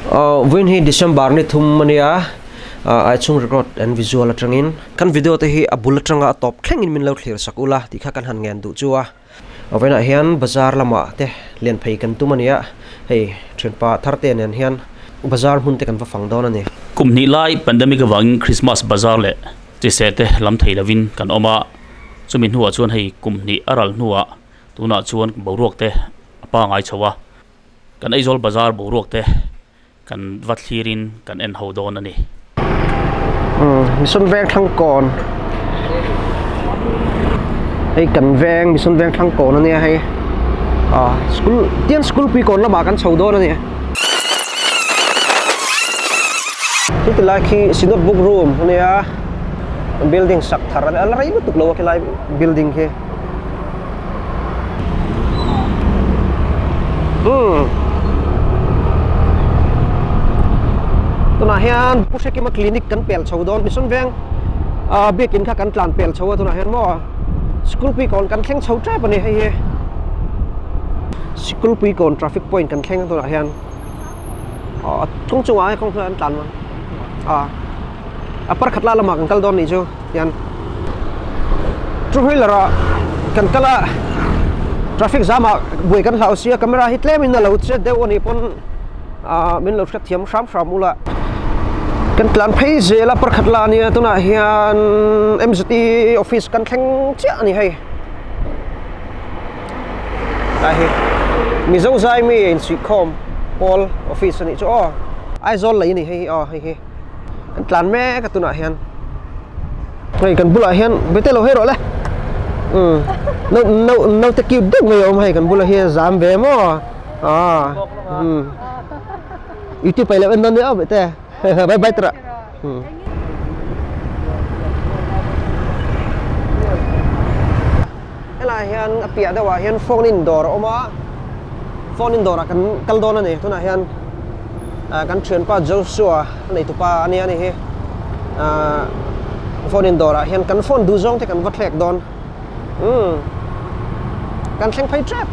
Vawiin hi December ni thum a nia, Aichhung record and visual atangin kan video te hi a bul atanga a tawp thlengin min lo thlir sak ula tih kha kan han ngen duh chu a. Vawiinah hian bazar lamah te lian phei kan tum a nia, hei thianpa thar te nen hian bazar hmun te kan va fang dawn a ni. Kum hnih lai pandemic avangin Christmas bazar leh chiseh te lam thei lovin kan awm a, chumi hnuah chuan hei kum hnih a ral hnuah tunah chuan boruak te a pangai chho a. Kan Aizawl bazar boruak te kan va thlirin kan en ho dawn a ni. Mission veng thlang kawn hei kan veng Mission veng thlang kawn a nia hei ah school tian school pui kawn lamah kan chho dawn a ni. Khi tilai khi Synod book room a nia building sak thar a la rei lutuk lo a khilai building khi. Umm tunah hian Pu Hrekima clinic kan pel chho dawn Mission Veng ah biakin kha kan tlan pel chho a tunah hian maw School Puikawn kan thleng chho tep a ni hei hi School Puikawn traffic point kan thleng a tunah hian aw kawng chungah hian kawng an tlan a a parkhat la lamah kan kal dawn nih chu. Hian two wheeler ah kan kal a traffic jam ah buai kan hlau sia camera hi tlem in a lo che deuh a nih pawn ah min lo hriat thiam hram hram ula kan tlan phei zel a pakhat lah a nia tunah hian M_Z_T office kan thleng chiah a ni hei tlai hi Mizo zai mi insuihkhawm pawl office a nih chu aw Aizawl lei a ni hei hi aw hei hi. Kan tlan mek a tunah hian hei kan bulah hian bete lo hei rawh le umm no no naute cute deuh mai a awm hei kan bulah hian zam ve maw ah umm youtube ah i lo en dawn nia aw bete bye bye tawh umm. Helaiah hian a piah deuhah hian phone in dawr a awm a phone in dawrah kan kal dawn a ni tunah hian ah kan thianpa Joshua a nei tupa a nia ni hi ah phone in dawrah hian kan phone duh zawng te kan va thlek dawn umm kan thleng phei tep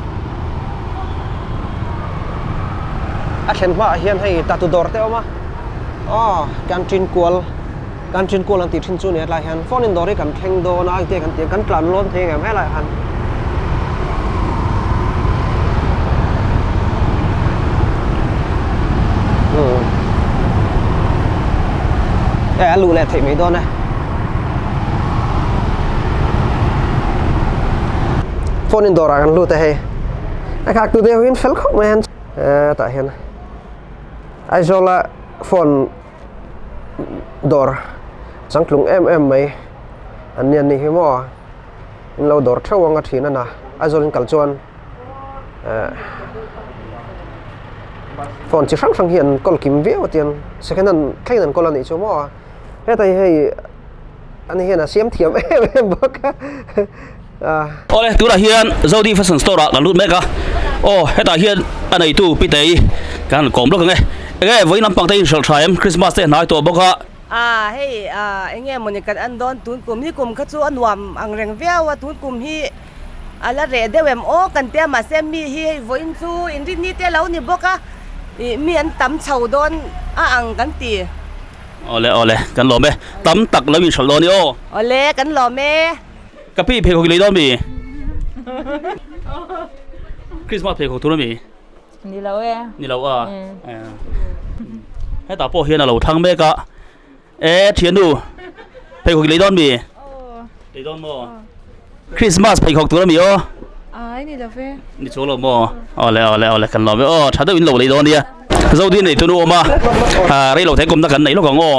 a thlen hmaah hian hei tatu dawr te a awm a aw canteen kual. Kan ṭin kual an tih ṭhin chu ni hetlai hian phone in dawr hi kan thleng dawn a engtia kan tih kan tlan lawn thei ang em helai ah khan. Umm e a luh leh theih mai dawn e. Phone in dawrah kan lut a hei a khak tu deuh hian fel khawp mai hian hetah hian Aizawla phone dawr changtlung em em mai an ni anih hi maw in lo dawr theuh ang a thin a na Aizawl in kal chuan eh phone chi hrang hrang hi an kawl kim viau a tiang second hand thlengin an kawl a nih chu maw heta hi hei ani hian a siam thiam em em bawk a ah. Awle tunah hian Zodi fashion store ah kan lut mek a aw hetah hian a neitu Pitei kan han kawm lawk ang e enge vawiin lampang te in hralh tha em Christmas te hnai tawh bawk a. A hei ah enge mawni kan en dawn tun kum hi kum kha chu a nuam ang reng viau a tun kum hi a la reh deuh em aw kan tia mahse mi hi hei vawiin chu inrinni te a lo ni bawk a ih mi an tam chho dawn a ang kan ti. Awle awle kan lawm e tam tak lo in hralh dawn i aw. Awle kan lawm e. Ka pi pheikhawk i lei dawn mi? Christmas pheikhawk tur ami? Ni lo e. Ni lo a. Hetah pawh hian a lo thlang mek a. E thiannu pheikhawk i lei dawn mi? Lei dawn maw? Christmas pheikhawk tur ami aw? Ai ni lo ve. Ni chuang lo maw? Awle awle awle kan lawm e aw tha deuh in lo lei dawn nia. Zodi nei tunu awm a ah rei lo thei kawmna kan nei lawk ang aw.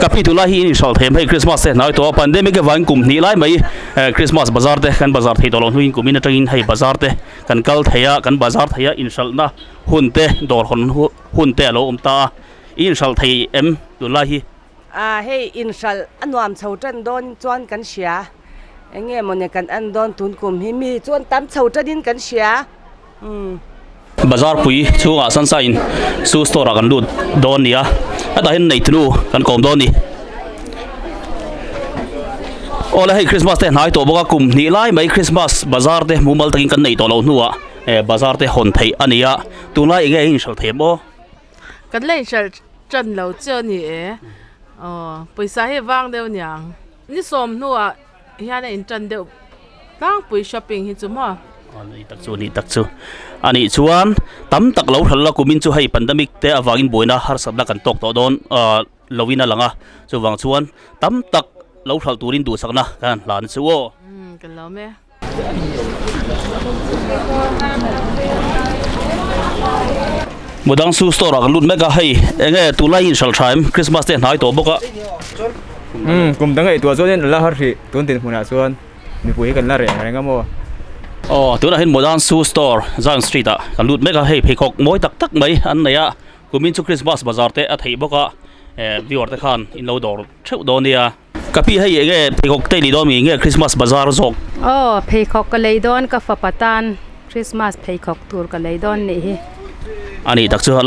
Ka pi tunlai hi in inhralh thei hei Christmas te hnai tawh a pandemic avangin kum hnih lai mai eh Christmas bazar te kan bazar thei tawh lo hnuin kum in atangin hei bazar te kan kal thei a kan bazar thei a inhralhna hun te dawr hawn hun te a lo awm ta a i inhralh thei em tunlai hi. Ah hei inhralh a nuam chho tan dawn chuan kan hria eng nge mawni kan en dawn tun kum hi mi chuan tam chho tanin kan hria umm. Bazar pui chhungah sunshine shoe store ah kan lut dawn nia hetah hian neitunu kan kawm dawn a ni awle hei christmas te hnai tawh bawk a kum hnih lai mai christmas bazar te mumal takin kan neih tawh loh hnuah eh bazar te hawn theih a ni a tunlai eng nge a inhralh thei em aw. Kan la inhralh tan lo che a ni e. Aw pawisa hi vang deuh aniang. Ni sawm hnuah hian a intan deuh tlangpui shopping hi chu maw. A ni tak chu a ni tak chu. A nih chuan tam tak lo hralh la kumin chu hei pandemic te avangin buaina harsatna kan tawk tawh dawn ah loin a lang a. Chuvang chuan tam tak lo hralh turin duhsakna kan han hlan chu aw. Umm ka lawm e. Mudang su store ah kan lut mek a hei enge tunlai hi inhralh tha em Christmas te a hnai tawh bawk a. Umm kum dang ngaihtuah chuan in la har hrih tun dinhmunah chuan mipui hi kan la reh reng a maw. Aw tunah hian Mudang su store Zion street ah kan lut mek a hei pheikhawk mawi tak tak mai an nei a kumin chu Christmas bazar te a theih bawk a eh viewer te khan in lo dawr theuh dawn nia. Ka pi hei enge pheikhawk te i lei dawn mi nge Christmas bazar zawk? Aw pheikhawk ka lei dawn ka fapa tan Christmas pheikhawk tur ka lei dawn nih hi. A nih tak chu a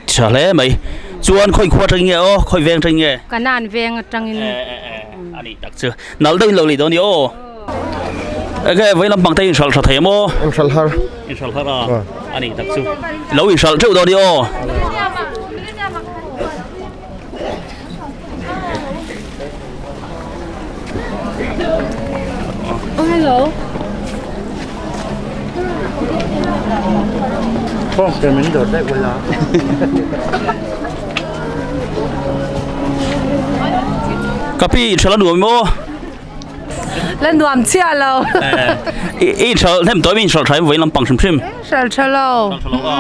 tha hle mai. Chuan khawi khua atangin nge aw khawi veng atangin nge? Kanan veng atangin. A nih tak chu nalh deuhin lo lei dawn ni aw. Enge vei lampang te inhralh tha thei em aw? Inhralh har. Inhralh har a a nih tak chu lo inhralh teuh dawn ni aw. Hello. Ka pi inhralh a nuam maw? La nuam chiah lo. I inhralh hnem tawh em inhralh tha em vawiin lampang hrim hrim? Inhralh tha lo. Inhralh tha lo a.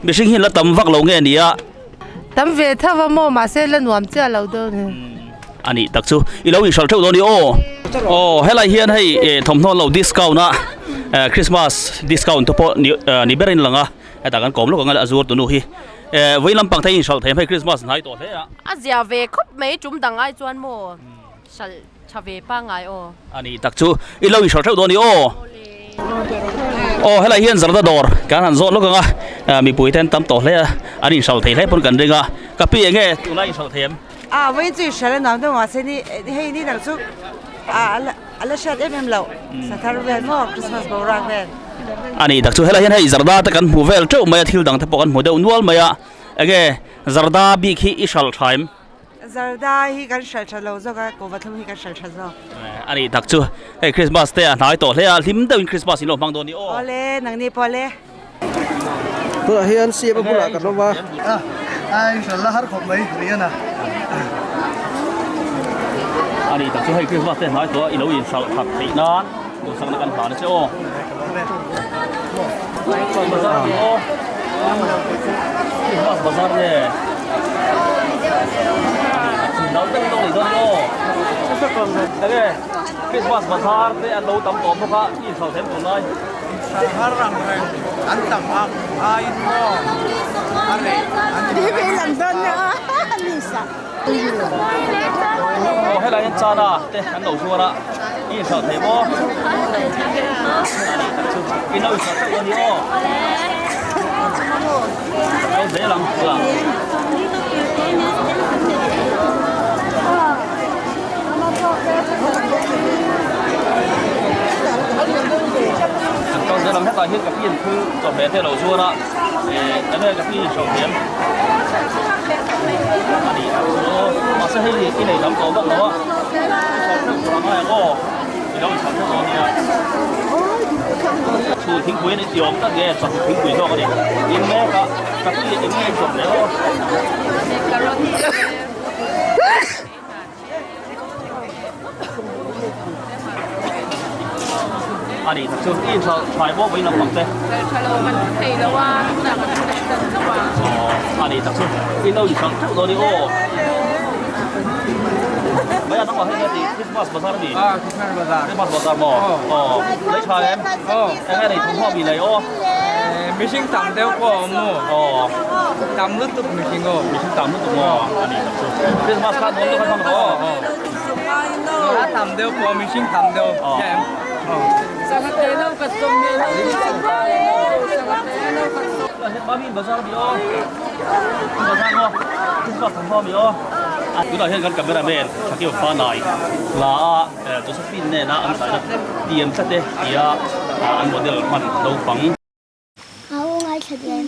Mihring hi an la tam vak lo nge nia? Tam ve tho a maw mahse la nuam chiah lo dawn e. A nih tak chu i lo inhralh theuh dawn i aw. Aw helai hian hei thawmhnaw lo discount a Christmas discount te pawh ni ni berin lang a hetah kan kawm lawk ang a zuar tunu hi vawiin lampang te hi inhralh thei hei Christmas hnai tawh hle a. A zia ve khawp mai tum dang ai chuan maw hralh tha ve pangngai aw. A nih tak chu i lo inhralh theuh dawn i aw. Aw helai hian zarda dawr kan han zawt lawk ang a mipui te an tam tawh hle a an inhralh thei hle pawn kan ring a ka pi eng nge tunlai inhralh thei em? A vawiin chu inhralh a nuam deuh mahse ni hei ni dang chu a a la hriat em em loh sathar vel maw Christmas boruak vel. A nih tak chu helai hian hei zarda te kan hmu vel teuh mai a thil dang te pawh kan hmu deuh nual mai a eng nge zarda bik hi i hralh tha em? Zarda hi kan hralh tha lo zawk a, kuhva thlum hi kan hralh tha zawk. A nih tak chu, hei Christmas te a hnai tawh hle a, hlim deuhin Christmas in lo hmang dawn ni aw. Awle, nangni pawh le. Tunah hian CM a bulah kan awm a. A inhralh la har khawp mai Rihanna. A nih tak chu hei Christmas te a hnai tawh a, i lo inhralh that theih nan duhsakna kan hlan a che aw. Bazar ni aw. Christmas bazar nge. Nal deuh deuh nei dawn aw. Enge Christmas bazar te an lo tam tawh bawk a, i inhralh them tun lai. Har rang reng an tam a aiin maw a reh an ti. Aw helai hian chana te an lo zuar a i inhralh thei maw i lo inhralh theuh a ni aw lo zel ang la Kan kal zel ang hetah hian ka pi an thil chawhmeh te a lo zuar a eh enge ka pi inhralh thei em a ni tak chu mahse hei i nei tam tawh vak lo a inhralh theuh tur ang ngai ang aw i lo inhralh theuh dawn nia chhun thingpui a ni ti awm tak nge chawhnu thingpui zawk a ni in mek a ka pi enge in chawp leh aw. A nih tak chu i inhralh thlai bawk vawiin lampang te. Tha lo kan thu thei lo a, tunah kan thu leh tan chauh a. Aw a nih tak chu i lo inhralh theuh dawn i aw. Mai a nangmah hei nge tih Christmas bazar a ni. Ah Christmas bazar. Christmas bazar maw? Aw lei tha em? Aw. Enge nei thawmhnaw mi lei aw. Mihring tam deuh pawh a awm maw? Aw. Tam lutuk mihring aw. Mihring tam lutuk maw? A nih tak chu. Christmas kha nuam deuh kha hmang rawh aw. A tam deuh pawh mihring tam deuh. Em? Mami bazar mi aw. Bazar maw? Christmas thawmhnaw mi aw. Tunah hian kan cameraman Thakio Fanai la a Josephine nena an zaina tiam tlat e tia an model hman naupang. A u ngaithla diam.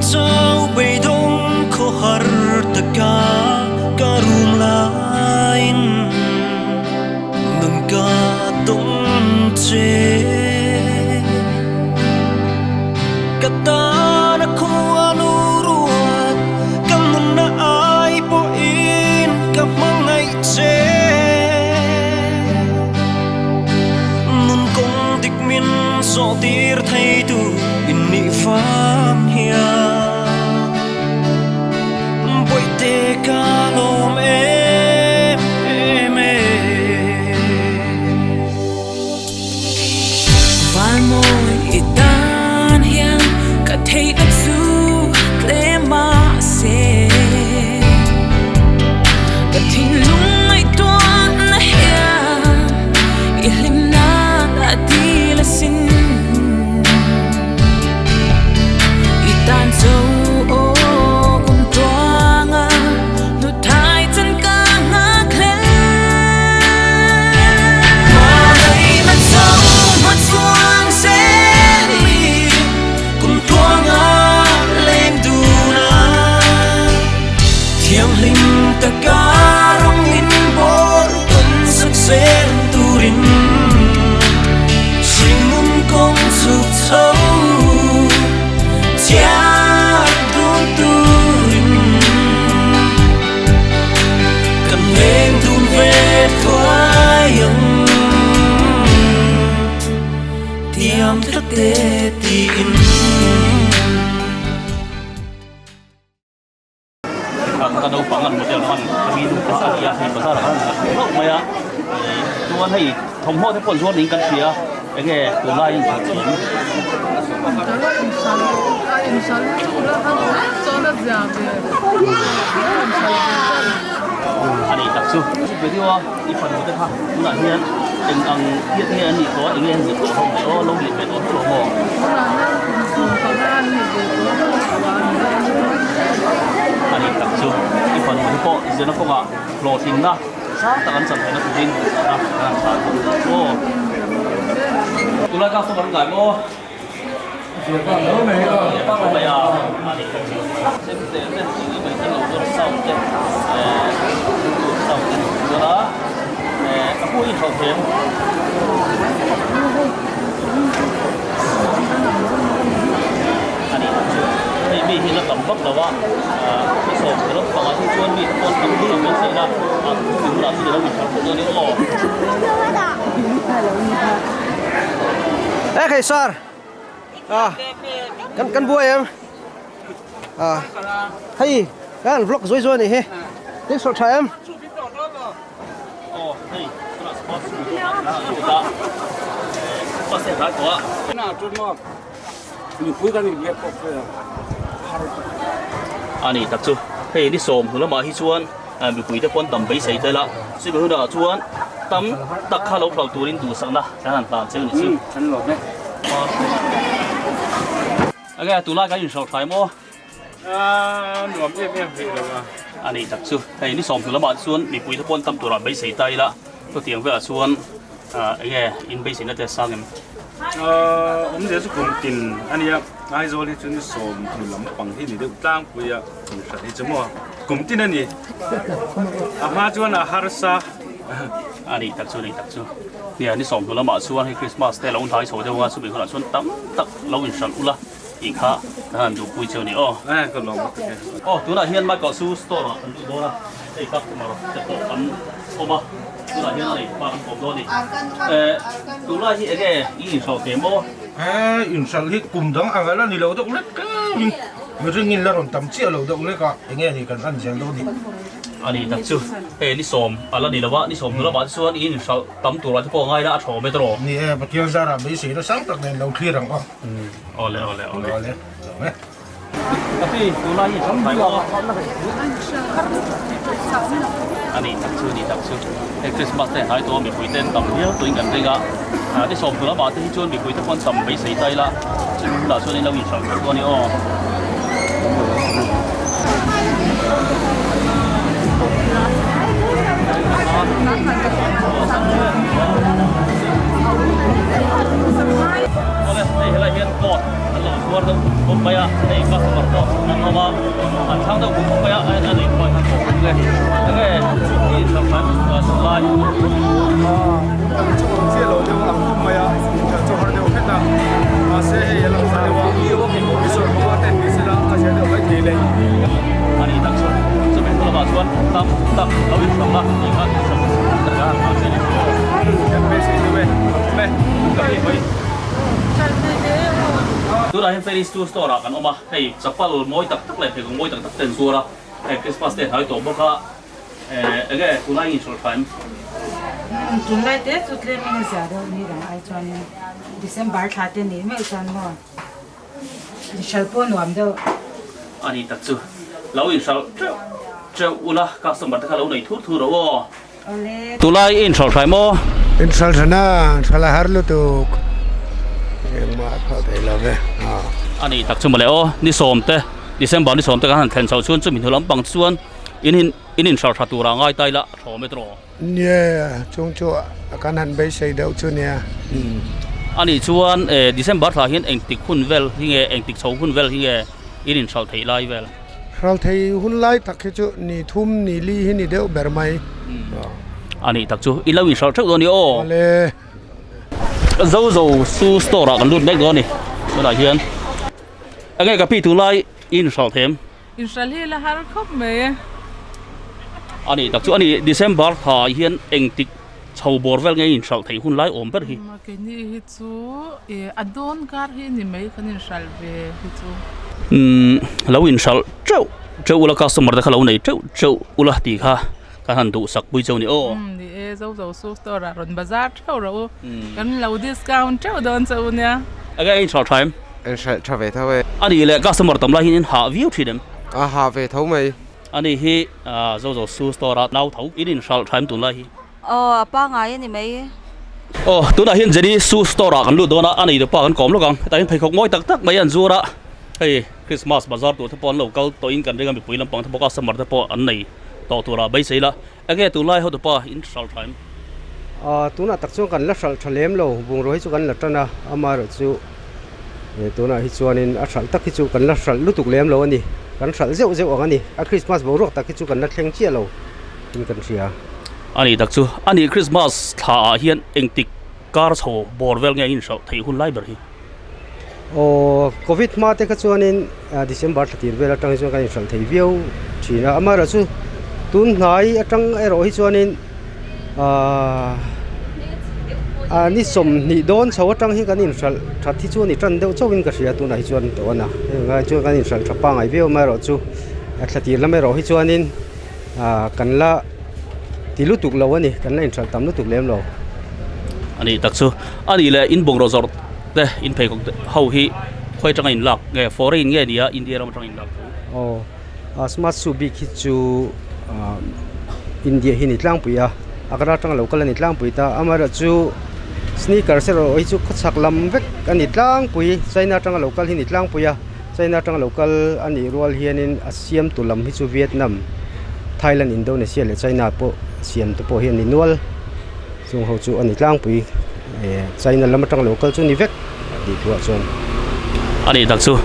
chau beidawng khawhar taka ka rum laiin nang ka tawng che. Ka tana khua lu ruat ka nunna ai pawhin ka hmangaih che. Nun kawng dik min zawh tir theitu in nih vang hian Bawihte ka lawm em em e. Valmawi i tan hian ka theihna chu tlem mahse Ka thinlung ngaihtuahna hian i hlim nan a dil asin I tan cho aw kum tuanga hnuthai chan ka nghak hle. Kan leng dun ve thuai ang Tiam tlat te tiin. Ka naupang an model hman ka mi nu kha a ni a, hei bazar ah khan an hlauh mai a, chuan hei thawmhnaw te pawh an zuar niin kan hria. Enge tunlai in thawk thiam? A nih tak chu. Video a i fanu te kha tunah hian eng ang hiat nge an nih tawh a, enge an zir tawh hlawm le aw, lo lian ve tawh hlawm lo maw? A nih tak chu. I fanu te pawh zirna kawngah hlawhtlinna. Sang tak an chan theihna turin a an thlah duh aw. Tunlai customer an ngai maw? Mai a ani kha chu. Sem te te tih mai te lo dawn sound te sound te chuan a ka pu in hauh them. Ani kha chu. Hei mi hi la tam vak lo a. Sawm te rawng pangah hi chuan mi te pawn tam tur ang beisei na a thupui bulah chuan ilo inchhar phawt dawn in aw. E khai sir a kan kan buai em a hei kan vlog zui zui ni hi tin sawr tha em aw hei tunah sports na chu ta na chu ta Mipui kan inbiak pawh phei a har A ni tak chu. Hei ni sawm hnu lamah hi chuan mipui te pawn tam beisei tel a, chumi hunah chuan tam tak kha lo hlau turin duhsakna kan han hlan cheu ni chu. Kan lawm e. Enge tunlai kan inhrilh thlai maw? A nuam em em rih lo a. A ni tak chu. Hei ni sawm hnu lamah chuan mipui te pawn tam turah beisei ta ila, chutiang velah chuan Enge in beiseina te sang em? Awmzia chu kum tin a nia, Aizawl hi chu ni 10 lampang hi ni deuh tlangpui a kum hran hi chu maw kum tin a ni. A hma chuan a harsa. A ni tak chu, a ni tak chu. Nia ni 10 lamah chuan hei Christmas te lo hnai chho deuh a, chumi hunah chuan tam tak lo inhralh ula tih kha kan han duhpui chu a ni aw. Ka lawm lutuk e. Aw tunah hian Michael chu store ah kan lut dawn a, hei customer te pawh kan awm a. Tunah hian a nei pa kan kawm dawn a ni. Eh, tunlai hi enge i inhralh ve maw? Eh, inhralh hi kum dang ang ala ni lo deuh lek tlem in mihring in la rawn tam chiah lo deuh lek a, enge ni kan en zel dawn ni. A ni tak chu, hei ni 10 ala ni lo a, ni 10 hnu lamah te chuan i inhralh tam turah te pawh a ngai la, a tha awm e tawh. Ni e, Pathian zarah beiseina sang tak nen lo thlir ang aw. Awle, awle, awle. Awle, awle. A ni tak chu ni tak chu hei Christmas te hnai tawh a mipui te an tam viau tuin kan ring a ni 10 lamah te hi chuan mipui te pawh an tam beisei ta ila chumi hunah chuan in lo inhralh thei dawn a ni aw. Awle, hei helai hian coat an lo zuar deuh khawp mai a, hei customer pawh an awm a, an chhang deuh khawp mai a, a nei pawh an kawp bawk e. Enge i inhrilhfai tunlai? Ang chu awm chiah lo deuh ang khawp mai a, inhralh chu har deuh hret a, mahse hei a lang sa deuh a, i sawi hma a ten ni sela a zia deuh mai thei le. A nih tak chu, chumi hnu lamah chuan tam tak lo inhralh a tih kha inhralh tak a han che ni chu aw. Kan beisei deuh e, a awm e. Ka nih mai. Tunah hian Ferris Tour Store ah kan awm a, hei chapal mawi tak tak leh pheikhawk mawi tak tak te an zuar a, hei Christmas te a hnai tawh bawk a. Enge tunlai in inhralh tha em? Tunlai te chu tlem in a zia deuh ni dang ai chuanin December thla te nih meuh chuan maw inhralh pawh nuam deuh. A ni tak chu lo inhralh teuh teuh ula customer te kha lo nei thur thur rawh aw. Awle. Tunlai i inhralh hrai maw? Inhralh tha na, inhralh a har lutuk engmah a phah thei lo ve. A ni tak chu mawle aw, ni sawm te December ni sawm te kan han thlen chhoh chuan chumi hnu lampang chuan In in in inhralh tha turah ngai ta ila a thlawm e tawh. Nia, chung chu kan han beisei deuh chu nia. A nih chuan December thla hian engtik hun vel hi nge, engtik chho hun vel hi nge in inhralh theih lai vel? Hralh thei hun lai tak hi chu ni thum ni li hi ni deuh ber mai. A nih tak chu i lo inhralh theuh dawn ni aw. Awle. Zo zo shoe store ah kan lut mek dawn a ni tunah hian. Enge ka pi tunlai i inhralh them? Inhral hi la har khawp mai e. A nih tak chu a ni, December thla hian engtik chho bawr vel nge inhralh theih hun lai awm ber hi? Keini hi chu ih a dawn kar hi ni mai kan inhralh ve hi chu. Umm lo inhralh teuh teuh ula customer te kha lo nei teuh teuh ula tih kha kan han duhsak pui cheu ni aw. Umm ni e, zo zo su store ah rawn bazar theuh rawh u, kan lo discount teuh dawn che u nia. Enge inhralh tha em? Inhralh tha ve tho e. A nih leh customer tam lai hian in hah viau thin em? A hah ve tho mai. A nih hi Zozo Shoe Store a nau tho in inhralh tha em tunlai hi? Aw a pangai a ni mai. Aw tunah hian Jenny Shoe Store ah kan lut dawn a, a nei pa kan kawm lawk ang. Hetah hian pheikhawk mawi tak tak mai an zuar a, hei Christmas bazar tur te pawh an lo kal tawhin kan ring a, mipui lampang te pawh customer te pawh an nei tawh turah beisei la. Enge tunlai hotupa in hralh tha em? Aw tunah tak chuan kan la hralh tha lem lo, bungrua hi chu kan la tan a, amaherawh chu tunah hi chuanin a hralh tak hi chu kan la hralh lutuk lem lo a ni, kan hralh zeuh zeuh ang a ni, a Christmas boruak tak hi chu kan la thleng chiah lo in kan hria. A nih tak chu, a nih Christmas thla ah hian engtik kar chho bawr vel nge in hralh theih hun lai ber hi? Aw Covid hma te kha chuanin December thla tir vel atang hi chuan kan inhralh thei viau thin a, amaherawh chu tun hnai atang erawh hi chuanin ahh ni sawmhnih dawn chho atang hi kan inhralh that hi chu a ni tan deuh chauhin ka hria tunah hi chuan tawh a na heng lai chuan kan inhralh tha pangngai viau amaherawh chu a thla tir lam erawh hi chuanin ahh kan la ti lutuk lo a ni kan la inhralh tam lutuk lem lo. A nih tak chu a nih leh in bungraw zawrh te in pheikhawk te ho hi khawi atanga in lak nge foreign nge nia India ram atanga in lak tho. Aw a smart shoe bik hi chu ah India hi ni tlangpui a Agra atanga lo kal a ni tlangpui ta amaherawhchu sneakers erawh hi chu khawchhak lam vek a ni tlangpui China atanga lo kal hi ni tlangpui a. China atanga lo kal a nih rual hianin a siamtu lam hi chu Vietnam, Thailand, Indonesia leh China pawh siamte pawh hi a ni nual. Chung ho chu a ni tlangpui eh China lam atanga lo kal chu a ni vek tih thuah chuan. A nih tak chu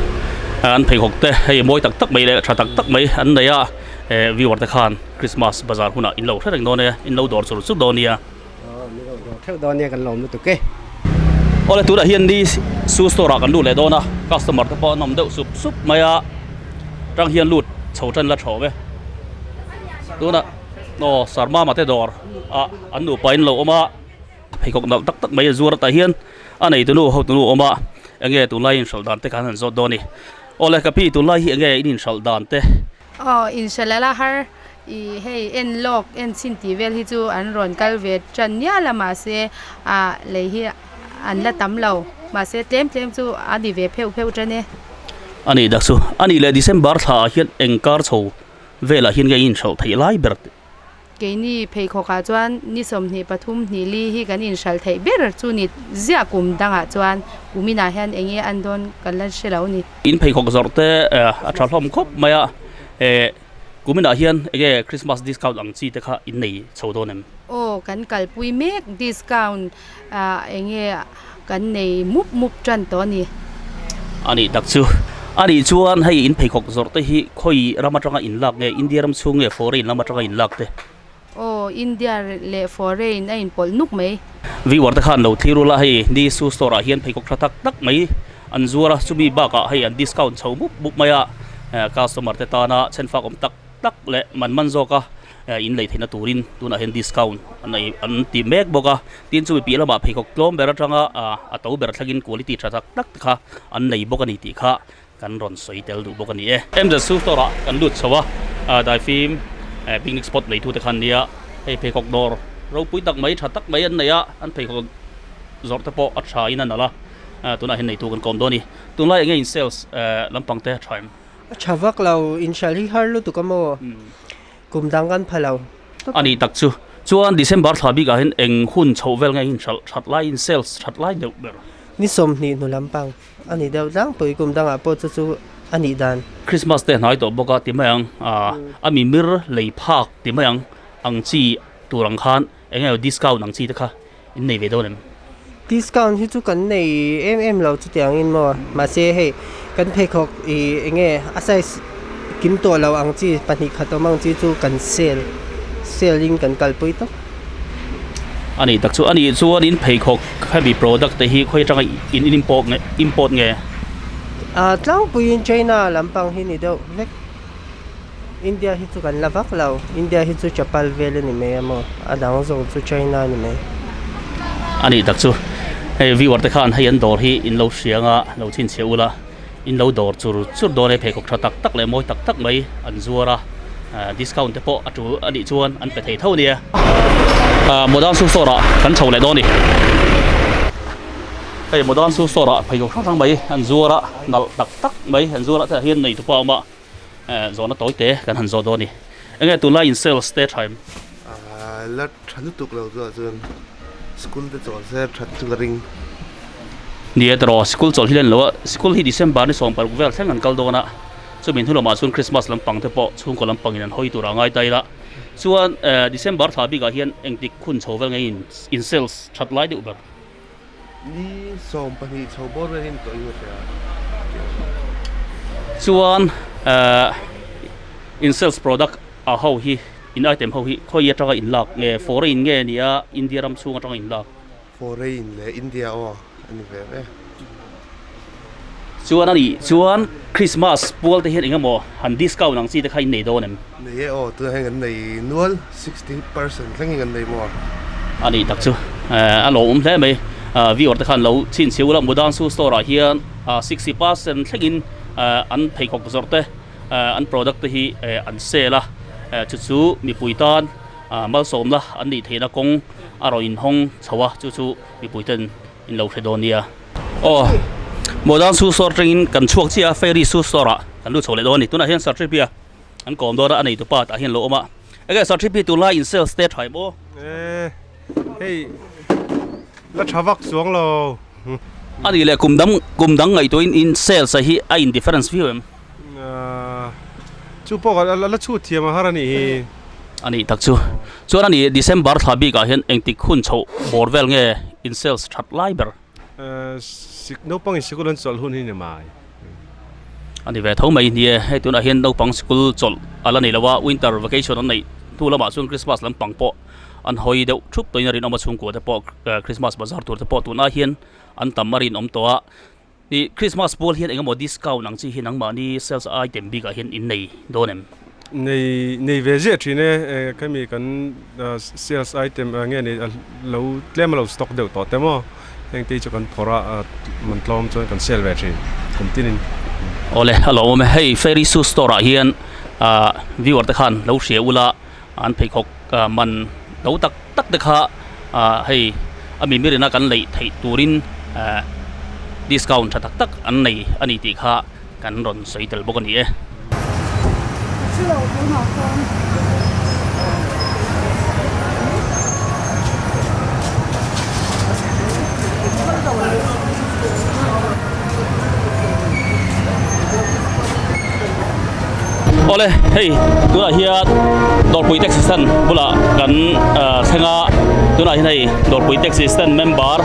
an pheikhawk te hei mawi tak tak mai leh tha tak tak mai an nei a eh viewer te khan Christmas bazar hunah in lo hre reng dawn e in lo dawr chur chur dawn nia. Theuh dawn nia kan lawm lutuk e. Awle tunah hian ni shoe store ah kan lut leh dawn a customer te pawh an awm deuh sup sup mai a tang hian lut chho tan la thawm e tunah aw sarmama te dawr ah an nupa in lo awm a pheikhawk nalh tak tak mai a zuar tah hian a neitunu hotunu awm a enge tunlai inhralh dan te khan han zawt dawn a ni awle ka pi tunlai hi enge in inhralh dan te. Aw inhralh a la har. Ih hei en lawk en chhin tih vel hi chu an rawn kal ve tan mial a mahse ah lei hi an la tam lo mahse tlem tlem chu a ni ve pheuh pheuh tan e. A nih dak chu a nih leh December thla ah hian eng kar chho velah hian nge inhralh theih lai ber tih. Keini pheikhawk ah chuan ni 23 hnih li hi kan inhralh theih ber chu ni ziah kum dangah chuan kum inah hian eng nge an dawn kan la hre lo ni. In pheikhawk zawrh te a tha hlawm khawp mai a eh. Kuminah hian enge Christmas discount ang chi te kha in nei chho dawn em? Aw, kan kalpui mek discount ah enge kan nei mup mup tan tawh a ni. A nih tak chu. A nih chuan hei in pheikhawk zawrh te hi khawi ram atanga in lak nge India ram chhung nge foreign lam atanga in lak te? Aw India leh foreign a inpawlh nuk mai. Viewer te khan lo thlir ula hei ni shoe store ah hian pheikhawk tha tak tak mai an zuar a chumi bakah hei an discount chho mup mup mai a customer te tana chhenfak awm tak tak leh man man zawk a in lei theihna turin tunah hian discount an nei an ti mek bawk a tin chumi piah lamah pheikhawk tlawm ber atanga a to ber thlengin quality tha tak tak te kha an nei bawk a ni tih kha kan rawn sawi tel duh bawk a ni e. MZ shoe store ah kan lut chho a daifim picnic spot neitu te khan nia hei pheikhawk dawr ropui tak mai tha tak mai an nei a an pheikhawk zawrh te pawh a tha in a nalh a tunah hian neitu kan kawm dawn a ni tunlai enge in sales lampang te a tha em? A tha vak lo inhrial hi har lutuk a maw? Kum dang kan pha lo. A nih tak chu. Chuan December thla bikah hian eng hun chhoh vel nge in hralh that lai in sales that lai deuh ber? Ni 20 hnu lampang a ni deuh tlangpui kum dangah pawh chu chu a nih dan. Christmas te hnai tawh bawk a ti mai ang a mimir lei phak ti mai ang ang chi tur ang khan eng nge discount ang chi te kha in nei ve dawn em? Discount hi chu kan nei em em lo chutiang in maw mahse hei kan pheikhawk ih eng nge a size kim tawh lo ang chi pahnih khat awm ang chi chu kan sale sale in kan kalpui tawp. A nih tak chu a nih chuan in pheikhawk hemi product te hi khawi atanga in import nge import nge? Ah tlangpuiin China lampang hi ni deuh vek. India hi chu kan la vak lo, India hi chu chapal vel a ni mai a maw, a dang zawng chu China a ni mai. A nih tak chu, hei viewer te khan hei an dawr hi in lo hria anga lo chhinchhiah ula, in lo dawr chur chur dawn e pheikhawk tha tak tak leh mawi tak tak mai an zuar a, discount te pawh a tul a nih chuan an pe thei tho nia. Modern shoe store ah kan chho leh dawn a ni. Hei Modern shoe store ah pheikhawk hrang hrang mai an zuar a, nalh tak tak mai an zuar a, hetah hian neitupa a awm a. Zawhna tawi te kan han zawh dawn a ni. Enge tunlai in sales te tha em? La tha lutuk lo chu ah chuan school te chawl se that chu ka ring. Ni e tawh school chawl hi len lo a, school hi December ni 16 vel thleng an kal dawn a, chumi hnu lamah chuan Christmas lampang te pawh chhungkaw lampang in an hawi tur a ngai ta ila. Chuan December thla bikah hian engtik hun chho vel nge in sales that lai deuh ber? Ni 12 chho bawr vel hi ni tawh in ka hria. Chuan eh in sales product ah ho hi in item ho hi khawi atanga in lak nge foreign nge nia India ram chhung atanga in lak? Foreign leh India aw a ni ve ve. Chuan a nih chuan Christmas pual te hian eng emaw han discount ang chi te kha in nei dawn em? Nei e aw, tunah hian kan nei nual, 60% thleng hi kan nei maw? A nih tak chu, a lawmawm hle mai. Viewer te khan lo chhinchhiah ula, Mudan Shoe Store ah hian 60% thlengin an pheikhawk zawrh te, an product te hi an sale a, chu chu mipui tan malsawmna an nih theihna kawng a rawn inhawng chho a, chu chu mipui ten in lo hre dawn nia. Aw Modern Shoe Store atangin kan chhuak chiah a, Fairy Shoe Store ah kan lut chho leh dawn a ni. Tunah hian Sarthripi a an kawm dawn a, a neitu pa tah hian lo awm a. Enge Sarthripi tunlai in sales te tha em aw? E hei la tha vak chuang lo. A nih leh kum dang kum dang ngaihtuahin in sales a hi a in difference viau em? Chu pawh a la chhut thiam a har a nih hi. A nih tak chu. Chuan a nih December thla bikah hian engtik hun chhoh bawr vel nge in sales that lai ber? Naupangin sikul an chawlh hun hi ni mai. A ni ve tho mai ni e. Hei tunah hian naupang sikul chawlh a la nei lo a, winter vacation an neih hnu lamah chuan Christmas lampang pawh an hawi deuh thup tawhin a rinawm a, chhungkua te pawh Christmas bazar tur te pawh tunah hian an tam a rinawm tawh a. Ih Christmas pual hian engemaw discount ang chi hi nangmahni sales item bikah hian in nei dawn em? Nei nei ve ziah thin e, khami kan sales item nge ni lo tlem a lo stock deuh tawh te maw heng te hi chu kan phawrh a man tlawm chuan kan sale ve thin kum tinin. Awle a lawmawm e, hei Fairy Shoe Store ah hian viewer te khan lo hria ula an pheikhawk man lo tak tak te kha hei a mimirina kan leih theih turin discount tha tak tak an nei a ni tih kha kan rawn sawi tel bawk a ni e. Awle hei tunah hian Dawrpui taxi stand bulah kan thleng a tunah hian hei Dawrpui taxi stand member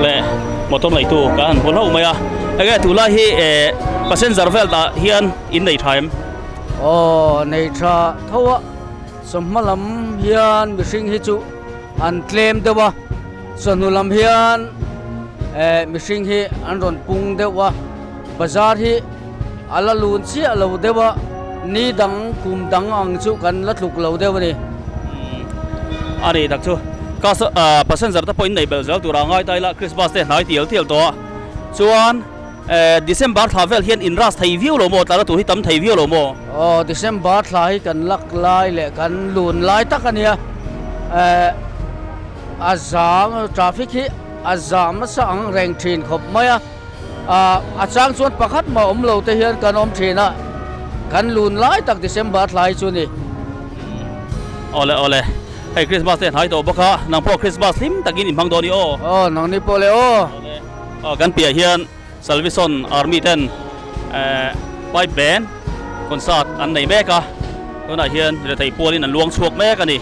leh. Motor neitu kan han hmu hlauh mai a. Enge tunlai hi eh passenger vel dah hian in nei tha em? Aw nei tha tho a, chawhma lam hian mihring hi chu an tlem deuh a, chawhnu lam hian eh mihring hi an rawn pung deuh a, bazar hi a la lun chiah lo deuh a, ni dang kum dang ang chu kan la tluk lo deuh a ni. A ni tak chu cus ah passenger te pawh in nei belh zel tur a ngai ta ila Christmas te hnai tial tial tawh a chuan eh December thla vel hian in rush thei viau lo maw tla na tur hi tam thei viau lo maw? Aw December thla hi kan lak lai leh kan lun lai tak a nia eh a zam traffic hi a zam nasa ang reng thin khawp mai a. A chang chuan pakhat mah awm lo te hian kan awm thin a, kan lun lai tak December thlai chu ni. Awle awle, hei Christmas te hnai tawh bawk a, nang pawh Christmas hlim takin in hmang dawn i aw. Aw, nang ni pawh le aw. Aw, kan piah hian Salvison Army ten pipe band concert an nei mek a, tunah hian rethei pualin an luang chhuak mek a ni.